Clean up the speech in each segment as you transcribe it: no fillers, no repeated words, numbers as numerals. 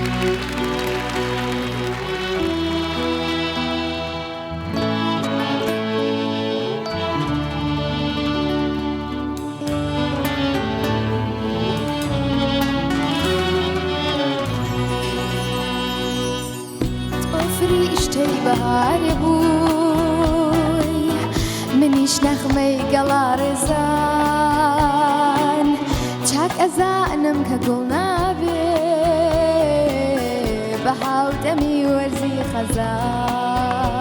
تۆ فریشتەی بەهارێ بووی، منیش نەغمەی گەڵاڕێزان. چاک ئەزانم کە گوڵ نابێ بە هاودەمی وەرزی خەزان.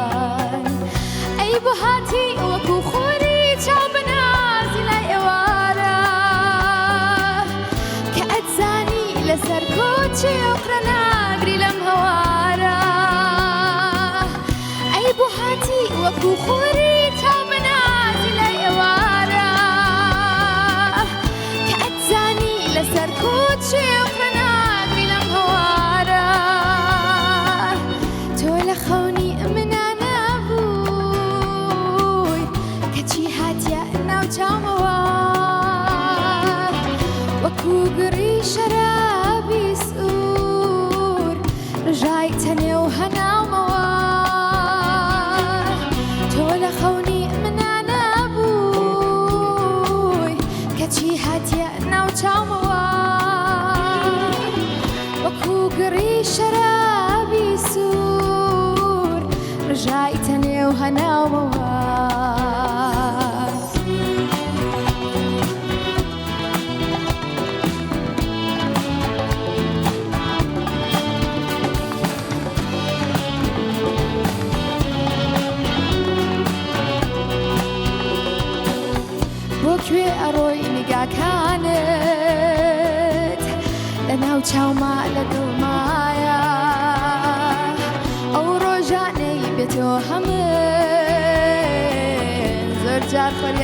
ئەی بۆ هاتی وەکوو خۆری چاو بەنازی لای ئێوارە، کە ئەتزانی لەسەر کۆچی ئۆقرە ناگری لەم هەوارە. ئەی بۆ هاتی وەکوو خۆری چاو بەنازی لای ئێوارە، کە ئەتزانی لەسەر کۆچی ئۆقرە ناگری لەم هەوارە. تۆ لە خەونی منا نەبووی، کەچی هاتیە ناو چاومەوە، وەکوو گڕی شەرابی سوور ڕژایتە نێو هەناومەوە. تۆ لە خەونی منا نەبووی، کەچی هاتیە ناو چاومەوە، وەکوو گڕی شەرابی سوور ڕژایتە نێو هەناومەوە. بۆ کوێ ئەڕۆی نیگاکانت لە ناو چاوما لە دڵمایە، ئەو ڕۆژانەی بێتۆ هەمن زۆر جار خۆری.